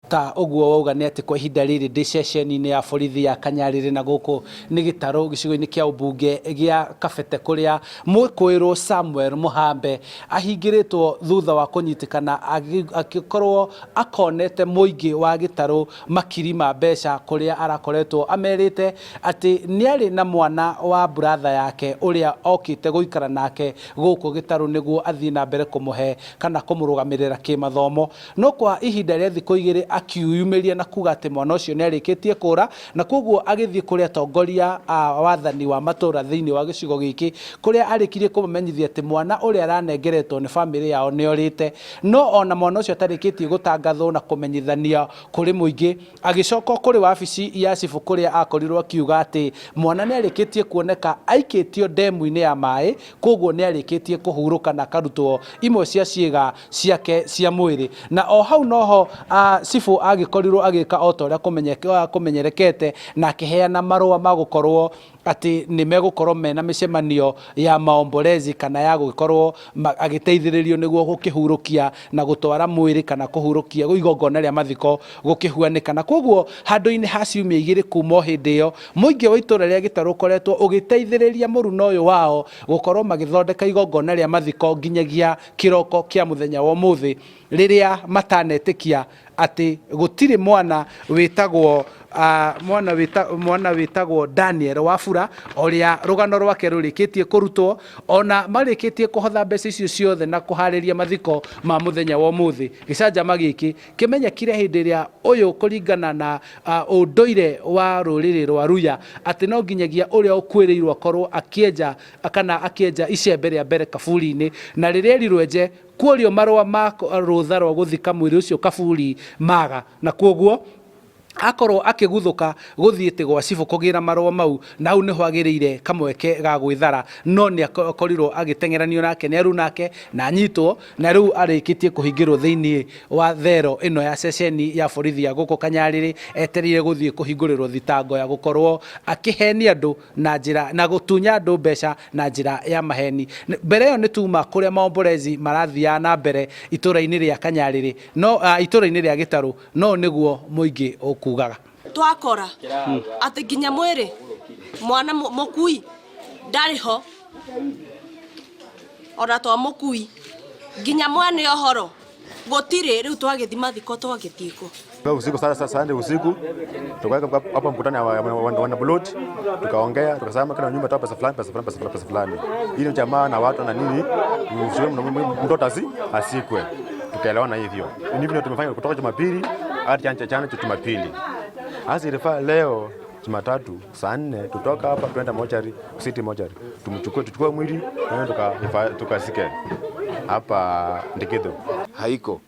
Ta ũguo wauga nĩ atĩ kwa ihinda rĩrĩ ndĩ ceceni-inĩ ya borithi ya Kanyarĩrĩ na gũkũ nĩ gĩtarũ gĩcigo-inĩ kĩa ũmbunge gĩa Kabete kũrĩa mwĩkũĩrwo Samuel Mũhambe ahingĩrĩtwo thutha wa kũnyitĩkana agĩkorwo akonete mũingĩ wa gĩtarũ makiri ma mbeca kũrĩa arakoretwo amerĩte atĩ nĩarĩ na mwana wa buratha yake ũrĩa okĩte gũikara nake gũkũ gĩtarũ nĩguo athiĩ na mbere kũmũhe kana kũmũrũgamĩrĩra kĩmathomo. No kwa ihinda rĩa thikũ igĩrĩ akiuyumĩria na kuga atĩ mwana ũcio nĩarĩkĩtie kũra na kwoguo agĩthiĩ kũrĩ atongoria a wathani wa matũra thĩinĩ wa gĩcigo gĩkĩ kũrĩa arĩkirie kũmamenyithia atĩ mwana ũrĩa aranengeretwo nĩ famĩlĩ yao nĩorĩte. No ona mwana ũcio atarĩkĩtie gũtangathwo na kũmenyithanio kũrĩ mũingĩ, agĩcoka kũrĩ wabici ya cibũ kũrĩa akorirwo akiuga atĩ mwana nĩarĩkĩtie kuoneka aikĩtio ndemu-inĩ ya maĩ kwoguo nĩarĩkĩtie kũhurũka na akarutwo imwe cia ciĩga ciake cia mwĩrĩ. Na o hau noho cibũ agĩkorirwo agĩka o ta ũrĩa kũmenyerekete na akĩheana marũa ma gũkorwo atĩ nĩ megũkorwo mena mĩcemanio ya maombolezi kana ya gũgĩkorwo agĩteithĩrĩrio nĩguo gũkĩhurũkia na gũtwara mwĩrĩ kana kũhurũkia igongona rĩa mathiko gũkĩhuanĩka. Na kwoguo handũ-inĩ ha ciumia igĩrĩ kuma o hĩndĩ ĩyo, mũingĩ wa itũra rĩa Gĩtarũ ũkoretwo ũgĩteithĩrĩria mũruna ũyũ wao gũkorwo magĩthondeka igongona rĩa mathiko nginyagia kĩroko kĩa mũthenya wa ũmũthĩ rĩrĩa matanetĩkia atĩ gũtirĩ mwana wĩtagwo mwana wĩta, mwana wĩtagwo Daniel Wafula ũrĩa rũgano rwake rũrĩkĩtie kũrutwo ona marĩkĩtie kũhotha mbeca icio ciothe na kũharĩria mathiko ma mũthenya wa ũmũthĩ. Gĩcanjama gĩkĩ kĩmenyekire hĩndĩ ĩrĩa ũyũ kũringana na ũndũire wa rũrĩrĩ rwa Luya atĩ no nginyagia ũrĩa ũkuĩrĩirwo akorwo akĩenja kana akĩenja icembe rĩa mbere kaburi-inĩ na rĩrĩa erirwo enje kuorio marũa ma rũtha rwa gũthika mwĩrĩ ũcio kaburi maga na kwoguo akorwo akĩguthũka gũthiĩte gwa cibũ kũgĩra marũa mau na hau nĩho agĩrĩire kamweke ga gwĩthara no nĩ akorirwo agĩteng'eranio nake nĩ aruna ake na anyitwo na rĩu arĩkĩtie kũhingĩrwo thĩinĩ wa thero ĩno ya ceceni ya borithi ya gũkũ Kanyarĩrĩ etereire gũthiĩ kũhingũrĩrwo thitango ya gũkorwo akĩhenia andũ na njĩra na gũtunya andũ mbeca na njĩra ya maheni. Mbere ĩyo nĩ tuma kũrĩa maombolezi marathiaga na mbere itũra-inĩ rĩa Kanyarĩrĩ no itũra-inĩ rĩa Gĩtarũ no nĩguo mũingĩ ũkugaga. Twakora atĩ nginya mwĩrĩ mwana mũkui ndarĩ ho ona twamũkui nginya mwene ũhoro gũtirĩ rĩu twagĩthi mathiko twagĩthiĩ kũ. Usiku sasa saa nne usiku tukaweka hapa mkutano wa wana plot, tukaongea tukasema kila nyumba toa pesa fulani pesa fulani pesa fulani pesa fulani, ili jamaa na watu na nini, mtoto asikwe. Tukaelewana hivyo. Ndivyo tumefanya kutoka Jumapili hadi jana jana Jumapili. Sasa ilifaa leo Jumatatu saa 4 tutoka hapa tuenda mochari, city mochari, tumchukue tuchukue mwili na tukasike hapa Ndikithu. Haiko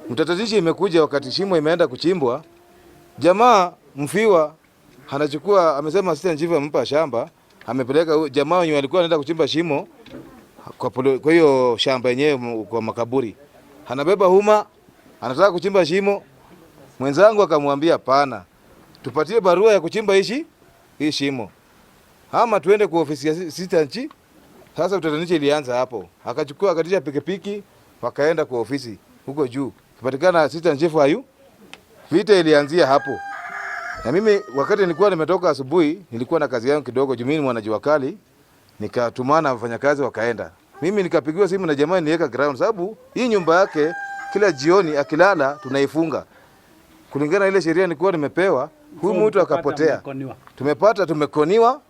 mtatatishi imekuja wakati shimo imeenda kuchimbwa, jamaa mfiwa anachukua, amesema assistant chief amempa shamba, amepeleka jamaa wenye walikuwa wanaenda kuchimba shimo kwa hiyo shamba yenyewe kwa makaburi, anabeba huma, anataka kuchimba shimo. Mwenzangu akamwambia hapana, tupatie barua ya kuchimba hii shimo ama tuende kwa ofisi ya assistant chief. Sasa utatanishi ilianza hapo, akachukua akatisha pikipiki wakaenda kwa ofisi huko juu, kipatikana assistant chief hayu. Vita ilianzia hapo. Na mimi wakati nilikuwa nimetoka asubuhi, nilikuwa na kazi yangu kidogo, juu mimi ni mwanajua kali, nikatumana wafanyakazi wakaenda. Mimi nikapigiwa simu na jamaa niweka ground, sababu hii nyumba yake kila jioni akilala tunaifunga. Kulingana na ile sheria nilikuwa nimepewa, huyu mtu akapotea. Tumepata tumekoniwa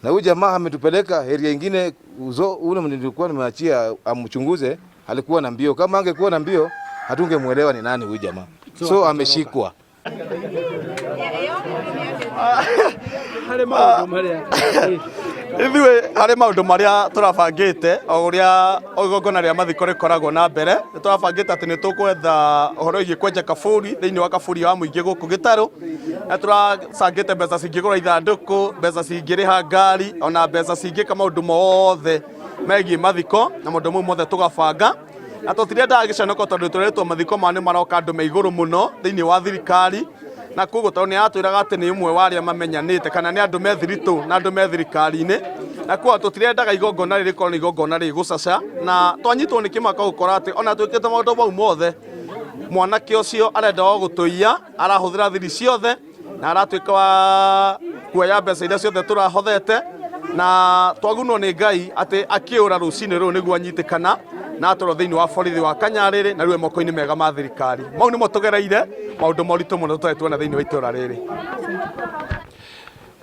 na huyu jamaa ametupeleka area nyingine, uzo ule nilikuwa nimeachia amchunguze, alikuwa na mbio. Kama angekuwa na mbio hatungemuelewa ni nani huyu jamaa. So ameshikwa. Ithuĩ harĩ maũndũ marĩa tũrabangĩte o ũrĩa igongona rĩa mathiko rĩkoragwo na mbere, nĩ tũrabangĩte atĩ nĩ tũkwetha ũhoro wĩgiĩ kwenja kaburi thĩinĩ wa kaburi wa mũingĩ gũkũ Gĩtarũ, na tũracangĩte mbeca cingĩgũra ithandũkũ, mbeca cingĩrĩha ngari, ona mbeca cingĩka maũndũ mothe megiĩ mathiko, na maũndũ mau mothe tũgabanga. Na tũtirendaga gĩconoko tondũ tũretwo mathiko mao nĩ maroka andũ me igũrũ mũno thĩinĩ wa thirikari, na koguo tondũ nĩ aratwĩraga atĩ nĩ ũmwe wa arĩa mamenyanĩte kana nĩ andũ me thiritũ na andũ me thirikari-inĩ, na koguo tũtirendaga igongona rĩrĩ rĩkorwo nĩ igongona rĩgũcaca, na twanyitwo nĩ kĩmako gũkora atĩ ona twĩkĩte maũndũ mau mothe Mwanake ũcio arenda o gũtũiya, arahũthĩra thiri ciothe na aratuĩka wa kuoya mbeca iria ciothe tũrahothete, na twagunwo nĩ Ngai atĩ akĩũra rũcinĩ rũrũ nĩguo anyitĩkana na atwarwo thĩinĩ wa borithi wa Kanyarĩrĩ, na rĩu e moko-inĩ mega ma thirikari. Mau nĩmo tũgereire maũndũ moritũ mũno tũtarĩ tuona thĩinĩ wa itũra rĩrĩ.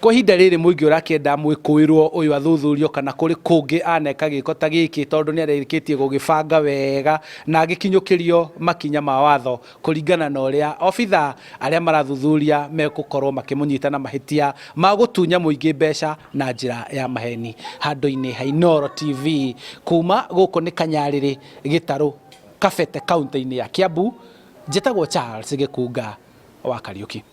Kwa ihinda rĩrĩ mũingĩ ũrakĩenda mwĩkũĩrwo ũyũ athuthurio kana kũrĩ kũngĩ aneka gĩko ta gĩkĩ, tondũ nĩ arĩkĩtie gũgĩbanga wega na agĩkinyũkĩrio makinya ma watho kũringana na ũrĩa obitha arĩa marathuthuria megũkorwo makĩmũnyita na mahĩtia ma gũtunya mũingĩ mbeca na njĩra ya maheni. Handũ-inĩ ha Inooro TV kuma gũkũ nĩ Kanyarĩrĩ, Gĩtarũ, Kabete, kaũntĩ-inĩ ya Kiambu, njĩtagwo Charles Gĩkunga wa Kariũki.